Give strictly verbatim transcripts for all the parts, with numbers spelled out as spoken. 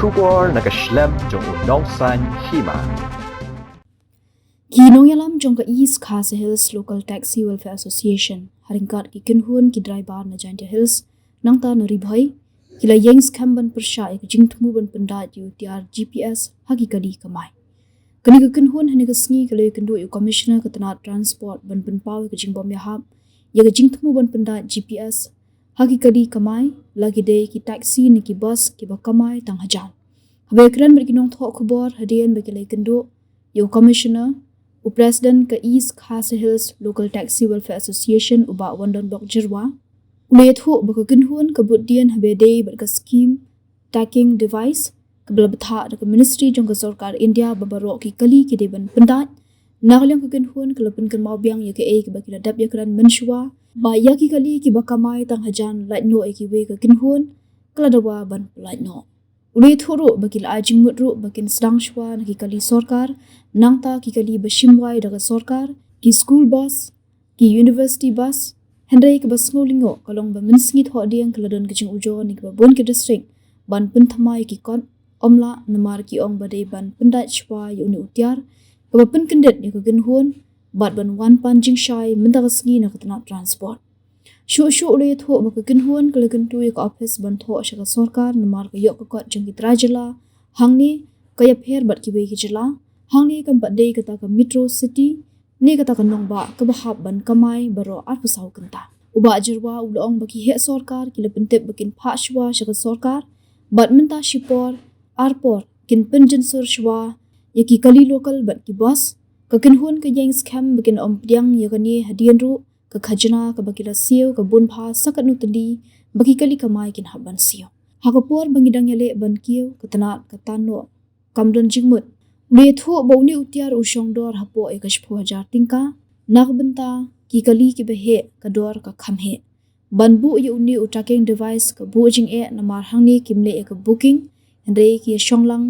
Khubor na ka shlem jong u nongsan hima. Ki nongïalam jong ka East Khasi Hills Local Taxi Welfare Association ha ryngkat ki kynhun ki driver na Jaintia Hills nangta na Ri Bhoi ki la ïeng skhem ban pyrshah ïa ka jingthmu ban pyndait ïa u tiar G P S ha ki kali kamai. Kane ka kynhun hane ka sngi ka la ïakynduh ïa u Commissioner ka tnat Transport ban pynpaw ïa ka jingbym ïahap ïa ka jingthmu ban pyndait G P S ha ki kali kamai, la ki dei ki taxi ne ki bus kiba kamai tang hajan. Haba ïakren bad ki nongthoh khubor hadien ba ki la ïakynduh ïa u Commissioner, u President ka East Khasi Hills Local Taxi Welfare Association u Bah Wandonbok Jyrwa u la ïathuh ba ka kynhun ka bud dien haba ïadei bad ka skim tracking device kaba la bthah da ka Ministry jong ka Sorkar India ba baroh ki kali ki dei ban pyndait. Na ka liang ka kynhun ka la pynkynmaw biang ïa kaei kaba ki la dep ïakren mynshuwa ba ïa ki kali kiba kamai tang hajan lait noh ïa kiwei ka kynhun ka la dawa ban pyllait noh. U la ïathuh ruh ba ki la ai jingmut ruh ba kin sdang shuwa na ki kali sorkar, nangta ki kali ba shim wai da ka sorkar, ki school bus, ki university bus. Hynrei kaba sngewlyngngoh ka long ba mynsngi thohdieng ka la don ka jingujor na kiba bun ki district ban pynthymmai ïa ki kot, ym lah namar ki ong ba dei ban pyndait shuwa ïa une u tiar kaba pynkyndit ïa ka kynhun bad ban wan pan jingshai mynta ka sngi na ka tnat Transport. Shuh shuh u la ïathuh ba ka kynhun ka la kyntu ïa ka ophis ban thoh sha ka sorkar namar ka ïoh ka kot jong ki trai jylla hangne ka ïapher bad kiwei ki jylla. Hangne kam pat dei kata ka metro city ne kata ka nongbah kaba hap ban kamai baroh arphew saw kynta. U Bah Jyrwa u la ong ba ki heh sorkar ki la pyntip ba kin phah shuwa sha ka sorkar bad mynta shipor arpor kin pynjynsur shuwa ïa ki kali local bad ki bus. Ka kynhun ka ïeng skhem ba kin ym pdiang ïa kane hadien ruh ka khajna kaba ki la siew ka bun bha sa katno tylli ba ki kali kamai kin hap ban siew. Ha ka por ba ngi dang ïaleh ban kiew ka tnat ka tan noh kam don jingmut. U la ïathuh ba une u tiar u shong dor hapoh ïa ka shiphew hajar tyngka. Na ka bynta ki kali kiba heh ka dor ka kham heh. Ban buh ïa une u tracking device ka buh jingeh namar hangne kim leh ïa ka booking, hynrei ki ïa shong lang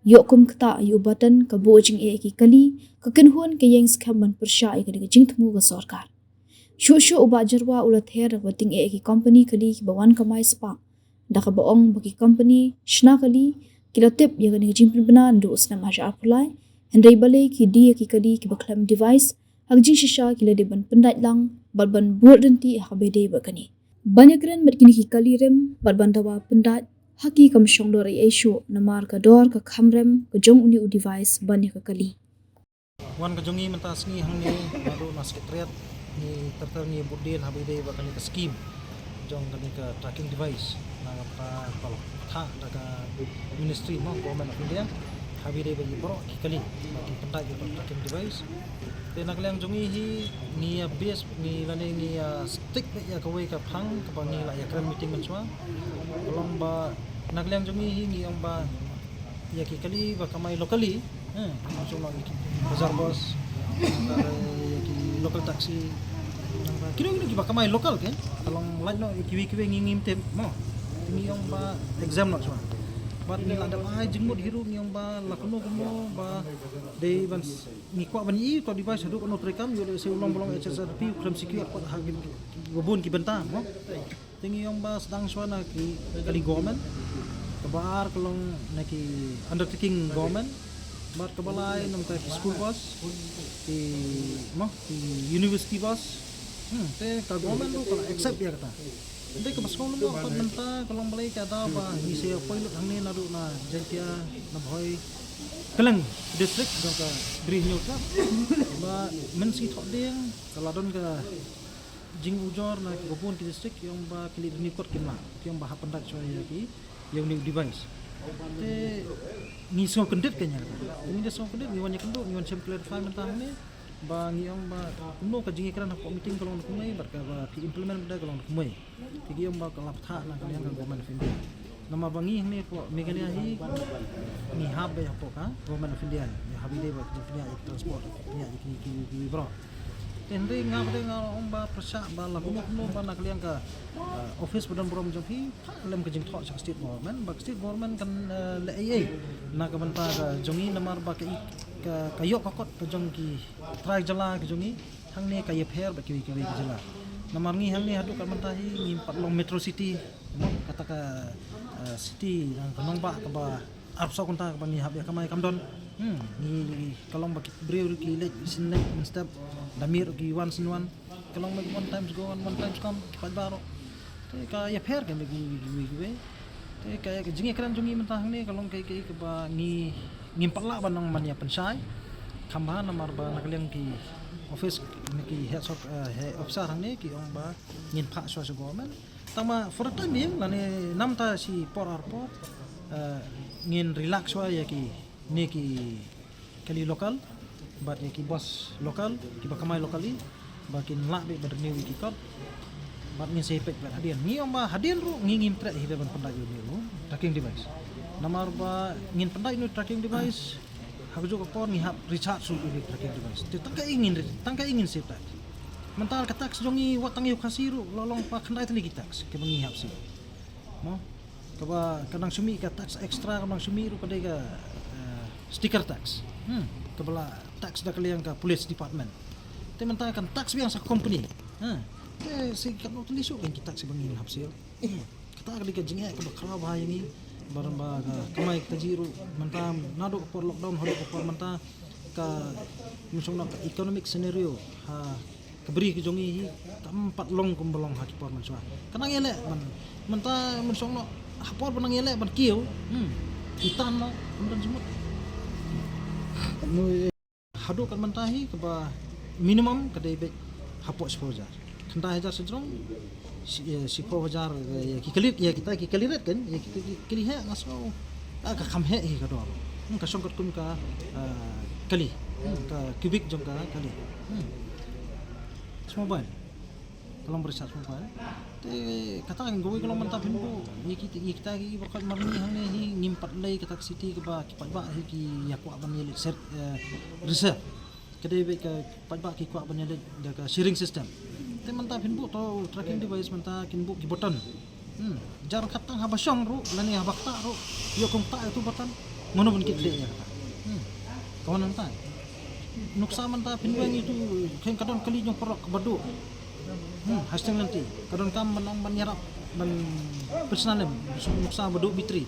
ïoh kum ktah ïa u button ka buh jingeh ïa ki kali. Ka kynhun ka ïeng skhem ban pyrshah ïa kane ka jingthmu ka sorkar. Shuh shuh u Bah Jyrwa u la ther da kaba tyngeh ïa ki company kali kiba wan kamai spah da kaba ong ba ki company shna kali ki la tip ïa kane ka jingpynbna naduh u snem hajar arphew lai, hynrei balei ki die ïa ki kali kiba khlem device. Ha ka jingshisha ki la dei ban pyndait lang bad ban bud ryntih ha kaba ïadei bad kane. Ban ïakren bad kine ki kali rem bad ban dawa pyndait ha ki kam shong dor ei ei shuh namar ka dor ka kham rem ka jong une u device ban ïa ka kali. Wan ka jong ngi mynta sngi hangne naduh na Secretariat ngi ter ter ngi bud dien ha kaba ïadei bad kane ka skim jong kane ka tracking device na ka bynta ba la bthah da ka Ministry mo, Government of India, ha kaba ïadei bad ïa baroh ki kali ba kin pyndait ïa ka tracking device. Te na ka liang jong ngi hi ngi ïa base ngi lane ngi ïa stick beit ïa kawei ka phang kaba ngi la ïakren meeting mynshuwa. Ka long ba na ka liang jong ngi hi ngi ong ba ïa ki kali ba kamai locally, eh, ngi ong ba ïa ki bazar bus, ïa ki local taxi, kino kino kiba kamai local ke, ka long lait noh ïa kiwei kiwei ngi ngim tip mo. Ngi ong ba exempt noh shuwa. Bad ngi la dep ai jingmut hi ruh ngi ong ba la kumno kumno ba dei ban s-, ngi kwah ban ïohi ïa uto u device haduh katno treikam, ïoh lehse u long ba long H S R P u khlem secure pat ha ki, ki, kiba bun ki bynta mo. Te ngi ong ba sdang shuwa na ki kali government, kaba ar ka long na ki undertaking government, bad kaba lai na ka bynta ki school bus, ki mo, ki university bus. Hmm, te ka government ruh ka la accept ïa kata. Te kaba sngewlyngngoh pat mynta ka long balei ka daw ba ngi sa ïa poi lut hangne naduh na Jaintia, na Bhoi, kylleng district jong ka Bri Hynñiewtrep. Ba mynsngi thohdieng ka la don ka jingujor na kiba bun ki district ki ong ba ki leit renew kot kim lah, ki ong ba hap pyndait shuwa ïa ki, ïa une u device. Te ngi sngewkyndit kein ïa kata. Ngi da sngewkyndit, ngi wan ïakynduh, ngi wan shem clarify mynta hangne ba ngi ong ba kumno ka jingïakren hapoh meeting ka long kumne bad kaba ki implement da ka long kumne. Te ki ong ba ka la bthah na ka liang ka Government of India. Namar ba ngi hangne hapoh Meghalaya hi ngi hap beit hapoh ka Government of India, ïa ha kaba ïadei bad ka jingpynïaid ïa ki transport, pynïaid ïa ki, ki, ki, ki baroh. Te hynrei nga pat nga ong ba pyrshah ba la kumno kumno ba na ka liang ka, eh, office ba don burom jong phi, phah lem ka jingthoh sha ka state government, ba ka state government kan, eh, leh ei ei na ka bynta ka jong ngi namar ba ka i, ka, ka ïoh ka kot ka jong ki trai jylla ka jong ngi hangne ka ïapher bad kiwei kiwei ki jylla. Namar ngi hangne haduh ka mynta hi ngim pat long metro city, kata ka, eh, city, ka nongbah kaba arphew saw kynta kaba ngi hap ïa kamai kam don. Hmm, ngi ka long ba ki briew ki leit sien leit mynstep, da miet ki wan sien wan. Ka long ba one times go and one times come, ki paidbah ruh. Te ka ïapher ka mih kiwei kiwei. Te ka, ka jingïakren jong ngi mynta hangne ka long kaei kaei kaba ngi, ngim pat lah ban ong ban ïa pynshai. Kham bha namar ba na ka liang ki office ne ki head sor, eh, head officer hangne ki ong ba ngin phah shuwa sha government. Tangba for the time being, lane namta shi por ar por, eh, ngin relax shuwa ïa kine ki kali local, bad ïa ki boss local, kiba kamai locally, ba kin lah beit ban renew ïa ki kot, bad ngin sa peit beit hadien. Ngi ong ba hadien ruh ngi ngim treh hi ban pyndait ïa une u tracking device. Namar ba ngin pyndait ïa une u tracking device, ha kajuh ka por ngi hap recharge ruh ïa une u tracking device. Te tang kaei ngin re-, tang kaei ngin save tax. Mynta ka tax jong ngi wat tang ïa u Khasi ruh la long pa khyndai tylli ki tax kiba ngi hap save. Mo? Kaba ka nang shu mih ka tax extra, ka nang shu mih ruh ka dei ka, eh, sticker tax. Hmm. Kaba la tax da ka liang ka police department. Te mynta kan tax biang sa company. Ha. Te shi katno tylli shuh ki tax ba ngin hap save. Kata ka dei ka jingeh kaba khraw bha ïa ngi. Ba, ba ka kamai ka kajih ruh mynta naduh ka por lockdown haduh ka por mynta ka, mynshong noh ka economic scenario ha ka bri ka jong ngi hi kam pat long kumba long ha ki por mynshuwa. Ka nang ïaleh ban, mynta mynshong noh ha por ba nang ïaleh ban kiew. Hmm. Ki tan noh, ym don jingmut. Haduh kat mynta hi kaba minimum ka dei beit hapoh shiphew hajar. Khyndai hajar shajrong, shi-, eh, shiphew hajar, eh, ïa ki kali, ïa kita ki kali rit kan, ïa kita ki kali heh nga sngew. Ah, ka kham heh hi ka dor. Hmm, ka shong katkum ka, ah, kali. Hmm, ka cubic jong ka kali. Hmm. Shiphew hajar. Ka long ba recharge mobile. Te kata ngi kawei ka long mynta phin buh ïa kita, ïa kita kiba koit marmih hangne hi ngim pat lei kata ka city kaba ki paidbah hi ki ïa kwah ban ïaleit shet, eh, reserve. Ka dei beit ka paidbah ki kwah ban ïaleit da ka sharing system. Te mynta phin buh to tracking device mynta kin buh ki button. Hmm. Jar kata haba shong ruh lane haba ktah ruh ïoh kum ktah ïa utu button. Mano ban kit leh ïa kata. Hmm. Ka wan nangta. Nuksa mynta phin weng ïa utu, khein ka don kali jong paralok ba duh. Hmm, hasteng lynti. Ka donkam ban ong ban ïarap ban pynsnam lem. Nuksa ba duh battery.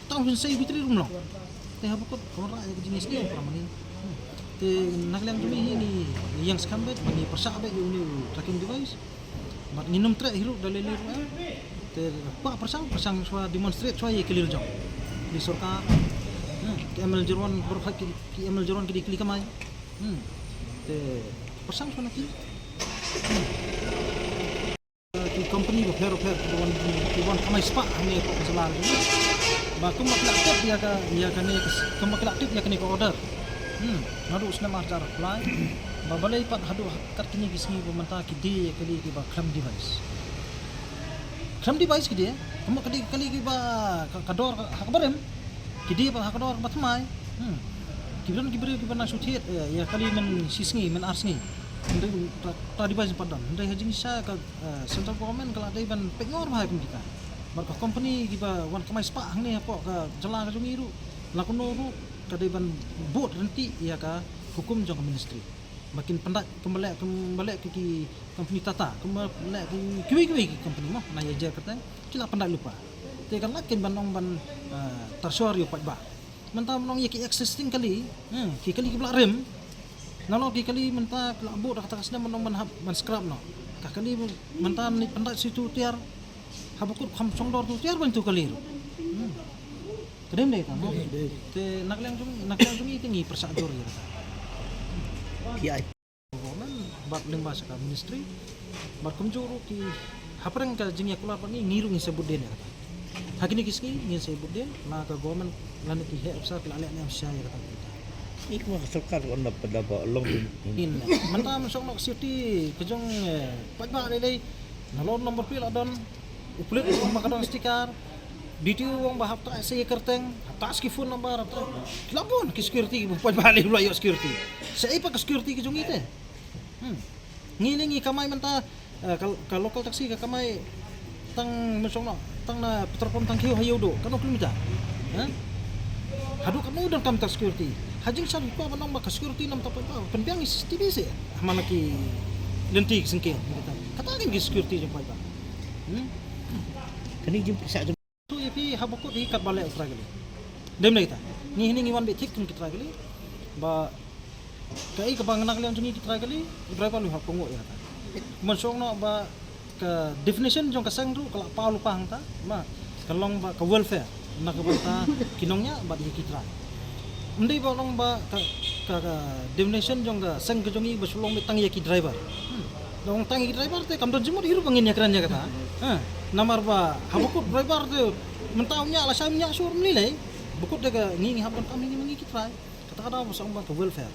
Tang phin sei battery ruh ym long. Te haba kut ka wanrah ïa ka jingïasniew para mane. Hmm. Te na ka liang jong ngi hi ngi ïeng skhem beit, ngi pyrshah beit ïa une u tracking device. Bad ngin ym treh hi ruh da lei lei ruh em. Te kwah pyrshang, pyrshang shuwa, demonstrate shuwa ïa ki kali la jong. Kali sorkar. Hmm. Ki M L Jyrwan baroh ki, ki M L Jyrwan ki dei kali kamai. Hmm. Te pyrshang shuwa na ki. Hmm. Ki company bapher bapher ki wan, ki wan kamai spah hangne hapoh ka jylla. Ba kumba ki la tip ïa ka, ïa kane ka s-, kumba ki la tip ïa kane ka order. Hmm, naduh u snem ar hajar arphew lai. Ba balei pat haduh kat kine ki sngi ba mynta ki die ïa kali kiba khlem device. Khlem device ki die, kumba ka die kali kiba ka, ka dor ha kaba rim. Ki die pat ha ka dor kaba thymmai. Hmm. Ki don ki briew kiba nang shu thied, eh, ïa kali men shi sngi, men ar sngi. Hynrei ta, ta device pat don. Hynrei ha jingshisha ka, eh, central government ka la dei ban peit ngor bha kum kita. Bad ka company kiba wan kamai spah hangne hapoh ka jylla ka jong ngi ruh, la kumno ruh ka dei ban bud ryntih ïa ka hukum jong ka ministry. Ba kin pyndait kumba leh, kumba leh ki, ki company Tata, kumba leh ki, kiwei kiwei ki company mo, na ïa jer kata ki la pyndait lypa. Te ka lad kin ban ong ban, eh, tyrshor ïa u paidbah. Mynta ban ong ïa ki existing kali, hmm, ki kali kiba la rim. Nalor ki kali mynta ki la bud da kata ka snem ban ong ban hap ban scrap noh. Ka kali mynta ne pyndait shi tu tiar. Haba kut kham shong dor tu tiar ban tu kali ruh. Hmm. Ka dei ym dei ta mo? Dei, dei. Te na ka liang jong, na ka liang jong ngi te ngi pyrshah jur ïa kata. P I. Government bad lyngba sha ka ministry bad kumjuh ruh ki hapdeng ka jingïakular bad ngi, ngi ruh ngin sa bud dien ïa kata. Ha kine ki sngi ngin sa bud dien, la ka government lane ki heh officer ki la leh ne em sha ïa kata. Ngi kumba ka sorkar ka wan da, da ba long. Ngin mynta mynsong noh ka safety ka jong, eh, paidbah lei lei. Nalor number plate la don. U pulit u ong ba ka don sticker. D T O u ong ba hap tah sa ïa kyrteng, hap tah sa ki phone number, hap tah. Ki la bun ki security, ki paidbah lei u la ïoh security. Sa ei pat ka security ki jong ngi te. Hmm. Ngi lei ngi kamai mynta, eh, ka, ka local taxi ka kamai tang mynsong noh, tang na petrol pump Thangkhiew ha Ïewduh, katno kilometer. Eh? Haduh katno donkam ta security. Ha jingshisha ki kwah ban ong ba ka security nam ta paidbah, pynbiang ïa C C T V seh. Ha man la ki lynti ki syngkien. Kata kin ki security jong paidbah. Hmm? Kane jingpyrshah jong. Tu ïa phi haba kut hi katba leh u trai kali. Dei mynta kita ngi hini ngi wan beit thik kum ki trai kali ba kaei kaba nga na ka liang jong ngi ki trai kali, u driver u hap kohnguh ïa kata. Kumno shong noh ba ka definition jong ka seng ruh ka la paw lypa hangta, ma ka long ba ka welfare na ka bynta ki nongñiah bad ïa ki trai. Ym dei ba long ba ka, ka, ka definition jong ka seng ka jong ngi ba shu long beit tang ïa ki driver. Hmm. Da ong tang ïa ki driver te kam don jingmut hi ruh ba ngin ïakren ïa kata. Ha. Namar ba haba kut driver te mynta u ñiah lashai u ñiah shuh ym lei lei. Ba kut da ka ngi ngi hap donkam ngi ngi ki trai. Kata ka daw ba sa ong ba ka welfare.